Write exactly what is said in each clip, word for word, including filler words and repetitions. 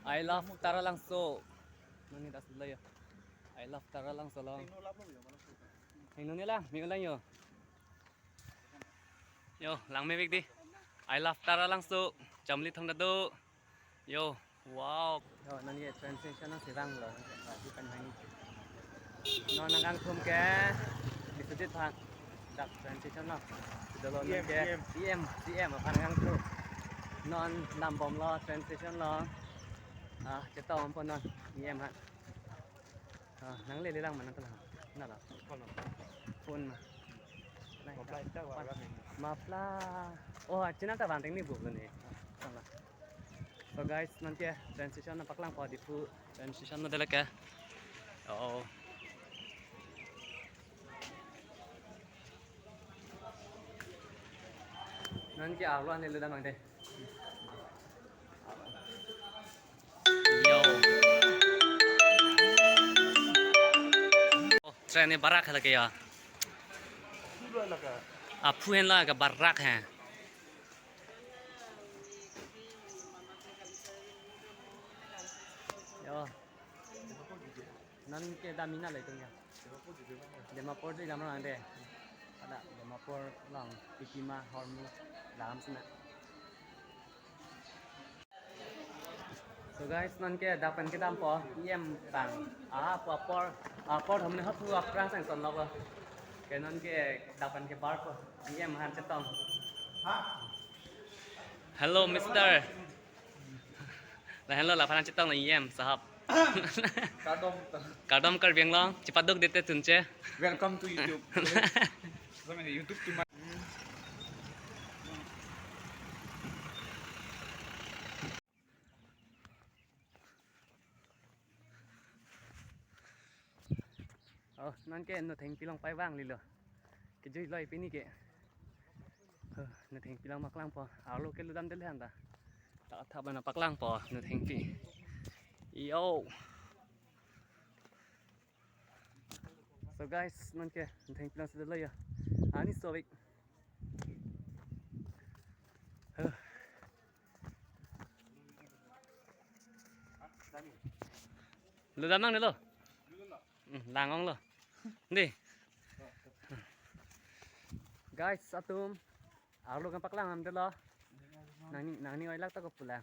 I love Taralangso. Nani das lo yo. I love Taralangso lo. Heno ne lang, mi ulang yo. Yo, langmevek dei. I love Taralangso. Chamli thong ta do. Yo, wow. Yo, nangke train station nangsi vanglo. Pati pen nang. Non nangkangthum ke Biswajit aphan. Dak train station lo. Dolo E M, nangke E M. E M, E M aphan nangkangthum. Non lambomlo train station lo. Ah, chetongpo non E M aphan. Ah, nanglele lang ma nangkelang. Nalo. Phone ma. Phone ma. Nai, mapla ta, ta, wala ming. Mapla. Oh, achinang ta banteng ni buk ni. Tanglo. So guys, nonke train station nangpaklangpo, Diphu train station lo dele ke. Oh. Nonke arlo an le dam nang dei. Yo. Oh, train ne barak lake ya. Aphu henlo ke barak he. Yo. Nonke dam ina le tung ya. Dimapur si dam nang dei. Ada Dimapur along Pitima Hormu dam sina. So guys, nonke dak pen kedampo, E M tang. Ah, apor, apor, apor hum ne hot hu aphrang sang son lo. Ke nonke dak pen kebarpo, E M aphan chetong. Hello, mister. La hello, laphan chetong la E M sahab. Kardom. Kardom Karbi Anglong, chepaduk dete tunche. Welcome to YouTube. Welcome to YouTube to my Oh, nonke Nothengpi along pai vanglelo. Kejui loi pini ke. Huh, Nothengpi along paklangpo. Arlo ke ludam dele anta. Tak thap nangpaklangpo Nothengpi. Yo. So guys, nonke Nothengpi alongsi dolo yo. Ani sovik. Huh. Ludam nangnelo. Hmm, lang-onglo. Dei. Guys, atum. Arlo kan paklang am delo. Nangning, nangning oilak ta kopulang.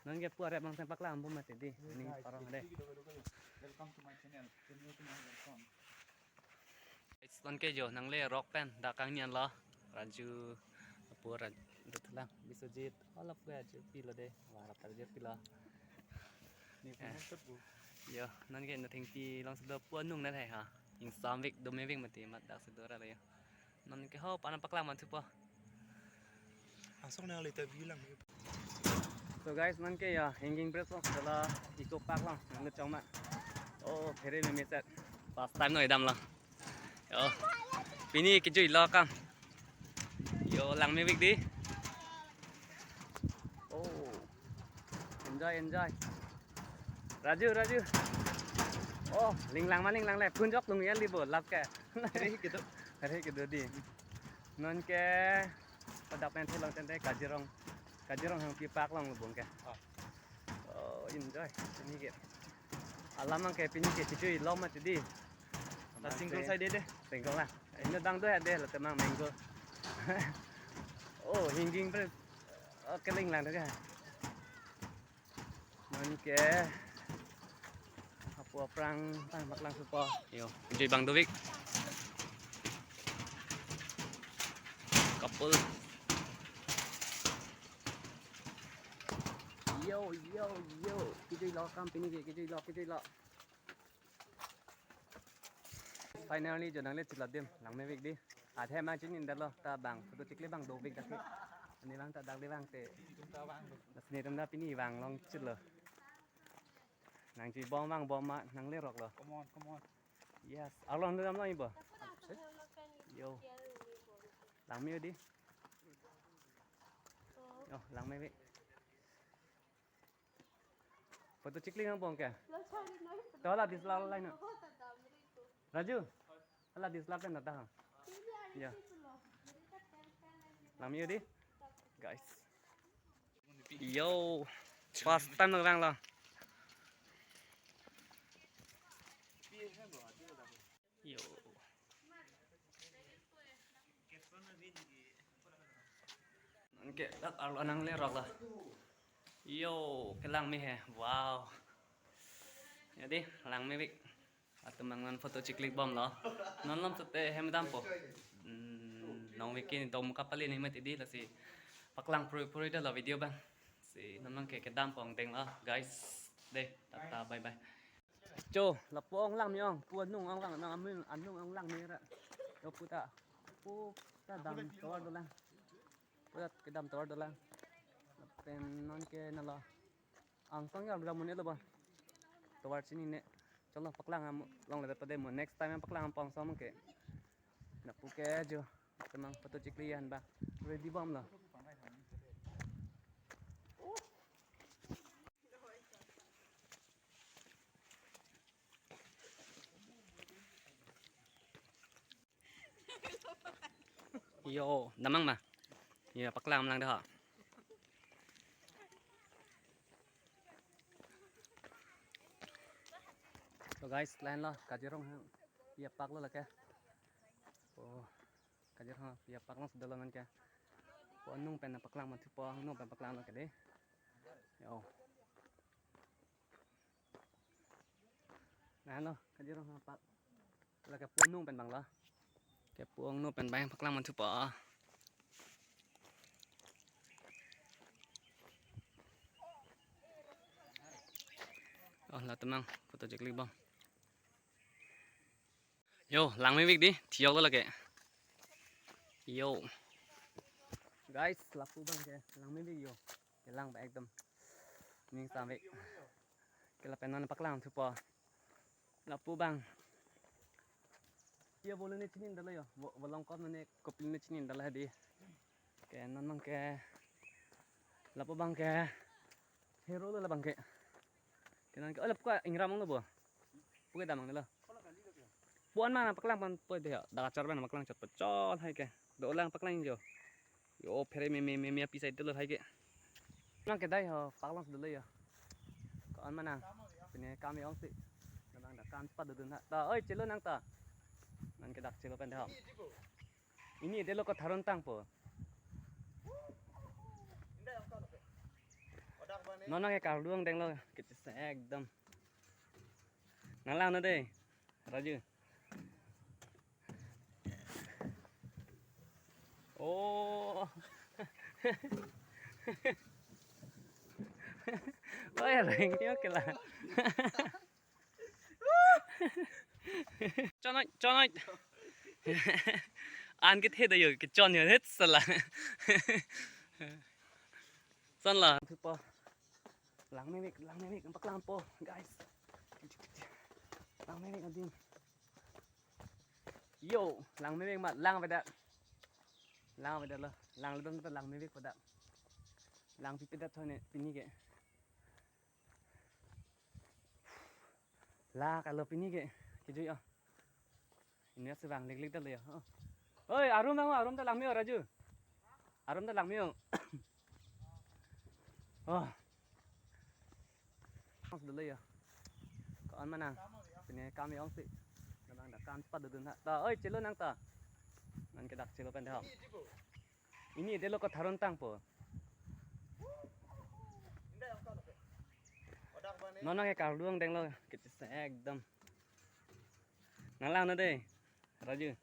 Nonke pu arep mang teng paklang bom mati dei. Ning parong dei. Welcome to my channel. Channel to my welcome. Guys, nonke jo nangle rock pen dak kangnian lo. Raju, apo Raju, dut lang, Biswajit, all of Raju pilo dei. Wah, rap Raju pilo. Ni Eh. Punya set bu. Yo, nonke Nothengpi alongsi do pu anung na thai ha. Ingsamvek domevek mati mat daksi do ra lo yo. Nonke ho, panan paklang manthupo. Asok na lita bilang. So guys, nonke ya, Hanging Bridge along, dala Eco Park along, nang chong ma. Oh, phere me me set. First time noi damlo. Yo. Pini kejui lo akam. Yo, langmevek dei. Oh. Enjoy, enjoy. Raju, Raju. Oh, linglang ma linglang le. Phunjok tung ya libo lap ke. Hari kedo. Hari kedo dei. Nonke pada pen thelong tente Kazirong. Kazirong Hangpi Park along lubong ke. Oh. Oh, enjoy. Pini ke. Alam ang ke pini ke cucu lo mati dei. Ta single side dei. Single lang. Ini bang do ya dei, lo temang mango. Oh, Hanging Bridge. Oh, keling lang dei. Nonke. Apo aphrang tang paklang supo. Yo, kejui abang dovek. Couple. Yo, yo, yo. Kejui lo akam pini ke, kejui lo, kejui lo. Finally, jo nangle chilap dim, langmevek dei. Athe ma chini dalo, ta bang, photo chikle bang dovek dak. Ani bang ta dak le bang te. Tum ta bang. Lasi ne tum ta pini vanglong chitlo. Nangji bom vangbom ma, nangle roklo. Come on, come on. Yes, arlo dam lo ibo. Yo. Langme dei. Yo, langmevek. Photo chikling ang bong ke. To la D S L R line na. Raju. La D S L R pen nata ha. Ya. Langme dei. Guys. Yo. First time nang vanglo. Yo. Anke dak arlo nanglerok lo. Yo, kelang me he. Wow. Jadi, lang mevek. Atum abang non photo chiklik bomlo. Non lom sete hem dampo. Hmm, nong weekend dom kapali ni mati di, lasi paklang puri puri dolo video abang. Si non abang ke kedam pong denglo, guys. Dei, tata, bye bye. Cho, lapu ong lang me ong, pu anung ong lang, nang amin anung ong lang me ra. Yo pu ta, pu ta dam tovar dolang. Pu ta kedam tovar dolang. Pen non ke nalo. Angsong ya udah mun-e lo ba. Tovar chinine. Chalo paklang am longle ta pade mo. Next time paklang am pong som ke. Lapu ke jo. Temang photo chikli an ba. Ready bomlo. Yo, damnang ma. Yo, paklang lang dah. So guys, lahenlo Kazirong ha. Iya paklo lake. Oh, Kazirong ha, iya paklo sudah lo nang ke. Oh, anung pen paklang mati po, anung pen paklang lo ke dei. Yo. Nah, lo, Kazirong ha pak. Lake pu anung pen bang lo. Ke pu anung pen bang paklang mati po. Oh, la temang, photo chiklik bom. Yo, lang mevek dei, thiyok lo lake. Yo. Guys, lapu abang ke, lang mevek yo. Kelang ba ekdom. Ning samvek. Ke lapen non paklang thupo. Lapu abang. Iya bolu ne chinin dala yo. Bo-, bolong kom ne kopli ne chinin dala dei. Ke non abang ke. Lapu abang ke. Hero lo labang ke. Ke non ke, oh, lapu ka ingram lo bo. Pu ke damnang lo. Puan mana paklang pan po dei, dak achar ban paklang chot pachol hai ke. Do lang paklang jo. Yo, phere me me me me api side lo hai ke. Nang ke dei ho, paklang sudah lo yo. Ko-an mana? Pine kam yong si. Nang dak kam cepat dudun ha. Ta, oi, chelo nang ta. Nang ke dak chelo pen dei ho. Ini dei lo ko tharon tang po. Non nang ke karlu angdeng lo, kecil ekdom. Nang lang na dei, Raju. Oh. Oh ya, reng ni oke lah. Chonoi, chonoi. An kethe da yo, kechon yo, het sala. Son la, thupo. Lang mevek, lang mevek, paklang po, guys. Lang mevek adim. Yo, lang mevek ma, lang avedet. Lang avedet lo, lang ledon ta lang mevek avedet. Lang pipedet thoi ne, pini ke. La kalo pini ke, kejui oh. Ini si bang liklik dalo ya. Oh. Oi, arum nang, arum ta lang meo, Raju. Arum ta lang meo. Oh. Mas dulu ya. Ko-an mana? Pine kam yong si. Nang dak kam cepat dudun ha. Ta, oi, chelo nang ta. Nang ke dak chelo pen dei ho. Ini dei lo ko tharon tang po. Non nang ke karlu angdeng lo, kecil ekdom. Nang lang na dei, Raju.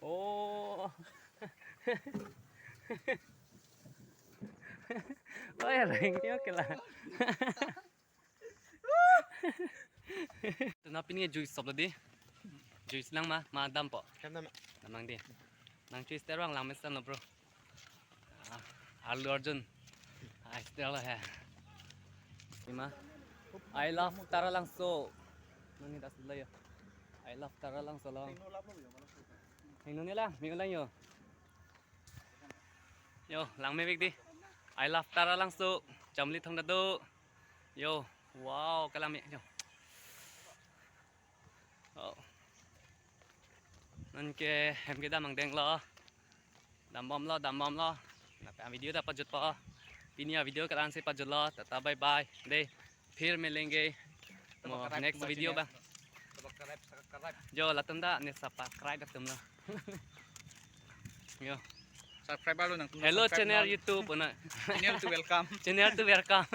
Oh. Oh ya, reng ni oke lah. Tuna pini juice sop lo dei. Juice lang ma, ma dampo. Hem na ma. Damnang dei. Nang juice terang lang mesen lo, bro. Ah, Allu Arjun. Ah, style hai. Ima. I love Taralangso. Nani das lo yo. I love Taralangso lo. Hingno ni lang, mi lang yo. Yo, lang mevek dei. I love Taralangso. Chamli thong dado. Yo, wow, kelang me. Yo. Oh. Non ke hem kedam angdeng lo. Dambom lo, dambom lo. Lapen video ta pajutpo. Pini avideo ke la-an si pajutlo. Tata bye bye. Dei. Phir milenge. Mo next video ba. Jo latum ta ne subscribe atum lo. Jo. Subscribe lo nang. Hello channel YouTube na. Channel to welcome. Channel to welcome.